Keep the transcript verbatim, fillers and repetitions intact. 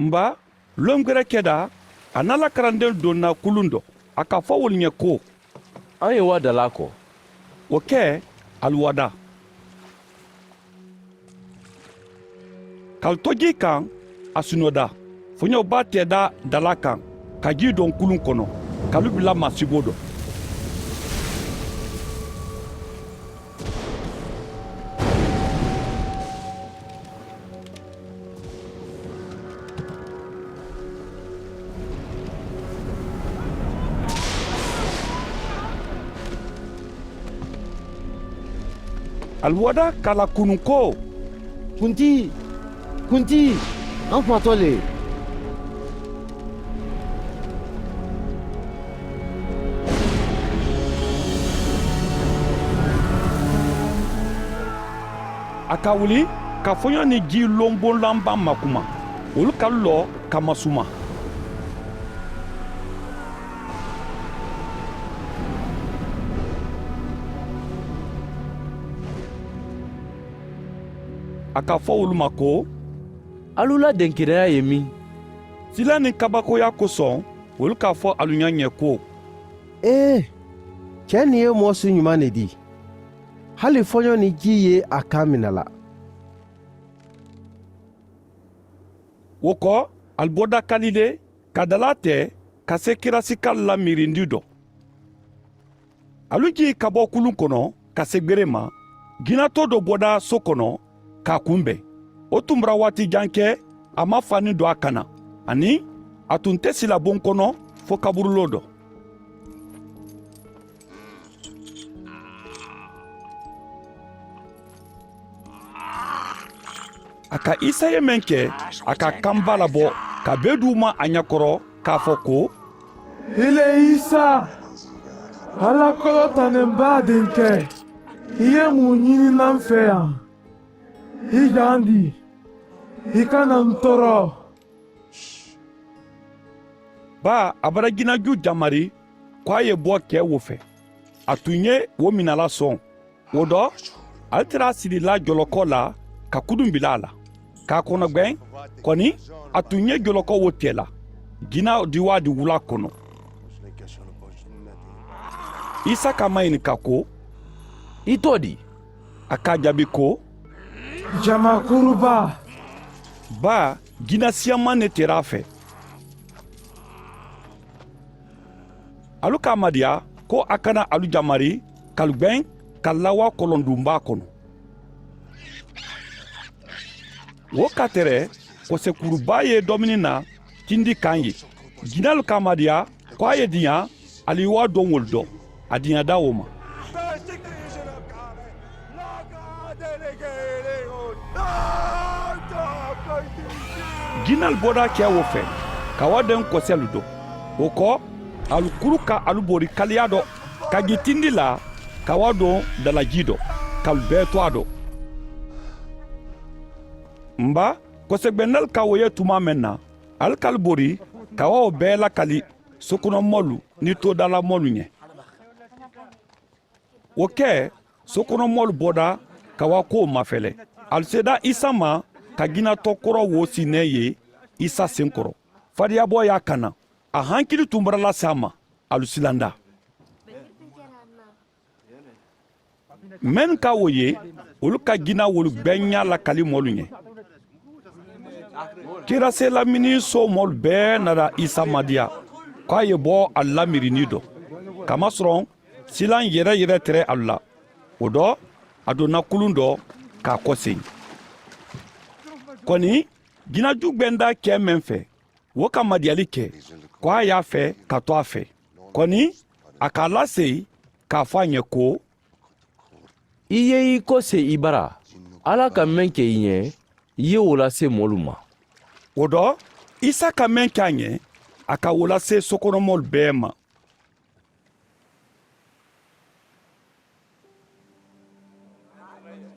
N ba, longberekeda, a niŋ a la karandeŋolu doŋ na kuluŋ do. A ka fo wolu ñe ko, aŋ ye waa dalaa ko. Wo ke, ali waa daa. Ka ali to jii kaŋ, a si noo daa. Foñoo baa teedaa dalaa kaŋ, ka jii doŋ kuluŋ kono, ka alu bila masiboo do. Ali wada ka a la kunuŋ ko, kuntii, kuntii, aŋ faatoo le. A ka wuli ka foñoo niŋ jii lomboŋ lanbaŋ makuma. Wolu ka alu loo ka masuma. A ka fo wolu ma ko, alu la denkeneyaa ye miŋ? Sila niŋ kabakoyaa kosoŋ wolu ka a fo alu ñaŋ ñe ko, ee, kee niŋ ye moo su ñumaŋ ne dii. Hali foñoo niŋ jii ye a kaamina la. Wo ko, ali boda kalile, ka dalaa te, ka see kerasikalu la miirindi do. Alu jii ka bo kuluŋ kono ka see gbere ma. Jinatoo do boda so kono ka a kunbeŋ. Wo tun bura waati jaŋ ke, a maŋ fani do a kana, aniŋ a tun te sila boŋ kono fo kaburuloo do. A ka isa ye meŋ ke, a ka a kambaa labo, ka bee duuma a ñakoro, ka a fo ko, i le isa, alla kolotaninbaa dinke, i ye muŋ ñini na n fe yaŋ? I jaandi, i kana n toro. Baa a bata jinaju jamari ko a ye bo kee wo fe. A tun ye wo mina la soŋ. Wo do, ali tara a silila jolokoo la ka kudumbilaa la, ka a kono gbeŋ. Koni, a tun ye jolokoo wo tee la jina diwaadi wulaa kono. Isa ka a mayinika ko, i too di? A ka a jaabi ko, jama kurubaa. Baa, jina siyaŋ maŋ ne teera a fe. Alu ka a madiya ko a kana alu jamari ka alu gbeŋ ka alu lawaa kolondunbaa kono. Wo ka tere, kosekuuru baa ye domini na tindi kaŋ ye. Jinaalu ka a madiya ko a ye diya, ali ye waa doŋ wolu do. A diya daa wo ma. Jinaalu boda kee wo fe, ka waa doŋ koselu do. Wo ko, alu kuru ka alu bori kaliyaa do, ka jii tindi la, ka waa doŋ dalajii do, ka alu bee tu a do. Mba, kosegbennaalu ka wo ye tumaa meŋ na, ali ka alu bori ka waa wo bee lakali sokonomoolu niŋ toodaalamoolu ñe. Wo ke, sokonomoolu boda ka waa kuwo mafele. Alu seeda isa ma ka jina tokoro wo siinee ye isa senkoro. Fadiyaboo ye a kana. A hankili tun bara lasi a ma. Alu silandaa. Mennu ka wo ye, wolu ka jina wolu beŋ ñaa lakali moolu ñe. Kiraseelaminii soomoolu bee nata isa madiya ko a ye bo alu la miirinii do, kamasoroŋ silaŋ yere yere tere alu la. Wo do, a donna kuluŋ do ka a koseyi. Koni, jinaju gbendaa kee meŋ fe, wo ka madiyali ke ko a ye a fe ka to a fe. Koni, a ka a laseyi ka a fo a ñe ko, i ye i koseyi i bara. Alla ka meŋ ke i ñe, i ye wo lase moolu ma. Wo do, isa ka meŋ ke a ñe, a ka wo lase sokonomoolu bee ma.